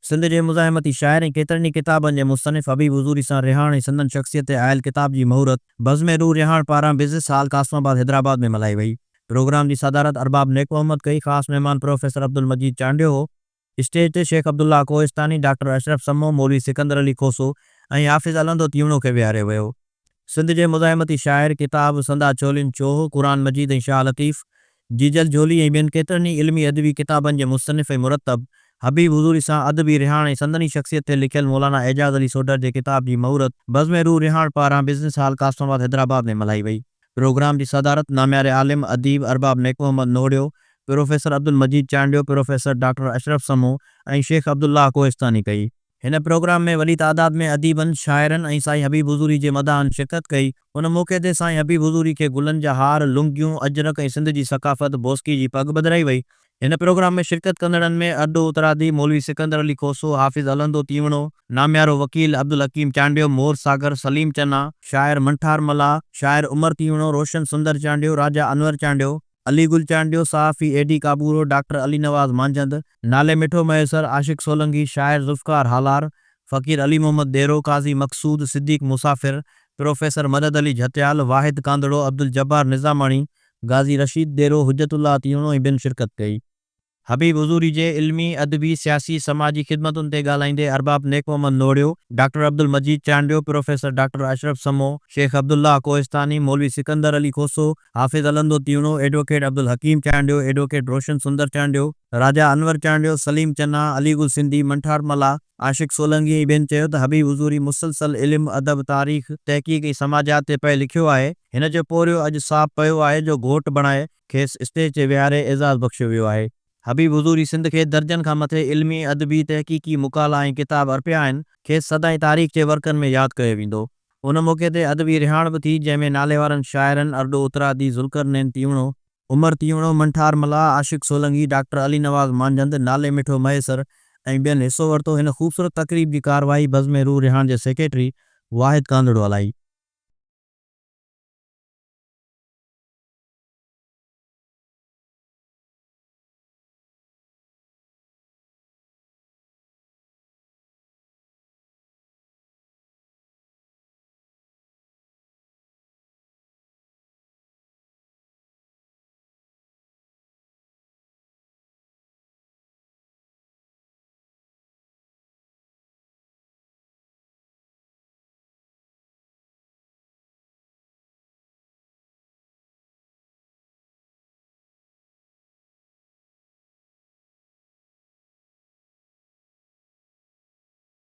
سنڌ جي مزاحمتي شاعر ۽ ڪيترن ئي ڪتابن جي مصنف حبيب حضوري سان رهاڻ ۽ سندن شخصيت تي آيل ڪتاب جي مهورت بزم روح رهاڻ پاران بزنس هال قاسم آباد حيدرآباد ۾ ملهائي وئي. پروگرام جي صدارت ارباب نيڪ محمد ڪئي، خاص مهمان پروفيسر عبدالمجيد چانڊيو هو. اسٽيج تي شيخ عبدالله ڪوهستاني، ڊاڪٽر اشرف سمون، مولوي سڪندر علي کوسو ۽ حافظ الهندو تيوڻو کي ويهاريو ويو. سنڌ جي مزاحمتي شاعر، ڪتاب، سندا ڇولين ڇوهه، قرآن مجيد ۽ شاهه لطيف، جيجل جهولي ۽ ٻين ڪيترن ئي علمي ادبي ڪتابن جي مصنف ۽ مرتب حبيب حضوري سان ادبي رهاڻ ۽ سندن ئي شخصيت تي لکيل مولانا اعجاز علي سوڍر جي ڪتاب جي مهورت بزم روح رهاڻ پاران بزنس هال قاسم آباد حيدرآباد ۾ ملهائي وئي. پروگرام جي صدارت نامياري عالم، اديب Arbab Naik Muhammad Norio, professor Abdul Majeed Chandio, professor doctor Ashraf Samoon ۽ Shaikh Abdullah Kohistani ڪئي. هن پروگرام ۾ وڏي تعداد ۾ اديبن، شاعرن ۽ سائين حبيب حضوري جي مداحن شرڪت ڪئي. ان موقعي تي سائين حبيب حضوري کي گلن جا هار، لنگيون، اجرڪ ۽ سنڌ جي ثقافت، بوسڪي جي پڳ ٻڌرائي وئي. هن پروگرام ۾ شرڪت ڪندڙن ۾ ارڏو اترادي، مولوي سڪندر علي کوسو، حافظ الهندو تيوڻو، ناميارو وڪيل عبدالحڪيم چانڊيو، مور ساگر، سليم چنا، شاعر منٺار ملاح، شاعر عمر تيوڻو، روشن سندر چانڊيو، راجا انور چانڊيو، علي گل چانڊيو، صحافي اي ڊي ڪابورو، ڊاڪٽر علي نواز مانجهند، نالي مٺو مهيسر، عاشق سولنگي، شاعر ذوالفقار هالار، فقير علي محمد ڏيرو، قاضي مقصود، صديق مسافر، پروفيسر مدد علي جهتيال، واحد ڪانڌڙو، عبدالجبار نظاماڻي، غازي رشيد ڏيرو، حجت الله تيوڻو ۽ ٻين شرڪت ڪئي. حبيب حضوري جي علمي، ادبي، سياسي، سماجي خدمتن تي ڳالهائيندي Arbab Naik Muhammad Norio, doctor Abdul Majeed Chandio, professor doctor Ashraf Samoon, Shaikh Abdullah Kohistani, Maulvi Sikandar Ali Khoso, Hafiz Alhando Tewno, advocate Abdul Hakeem Chandio, advocate Roshan Sunder Chandio, Raja Anwar Chandio, Saleem Channa, Ali Gul Sindhi, Manthar Mallah, Ashiq Solangi ۽ ٻين چيو ته حبيب حضوري مسلسل علم، ادب، تاريخ، تحقيق ۽ سماجيات تي پئي لکيو آهي، هن جو پورهيو اڄ صاف پيو آهي جو گهوٽ بڻائي کيس اسٽيج تي ويهاري اعزاز بخشيو ويو آهي. حبيب حضوري سنڌ کي درجن کان مٿي علمي، ادبي، تحقيقي مقالا ۽ ڪتاب ارپيا آهن، کيس سدائين تاريخ جي ورقن ۾ ياد ڪيو ويندو. ان موقعي تي ادبي رهاڻ به ٿي، جنهن ۾ ناليوارن شاعرن ارڏو اترادي، ذوالقرنين تيوڻو، عمر تيوڻو، منٺار ملاح، عاشق سولنگي، ڊاڪٽر علي نواز مانجهند، نالي مٺو مهيسر ۽ ٻين حصو ورتو. هن خوبصورت تقريب جي ڪارروائي بزم روح رهاڻ جي سيڪريٽري واحد ڪانڌڙو هلائي.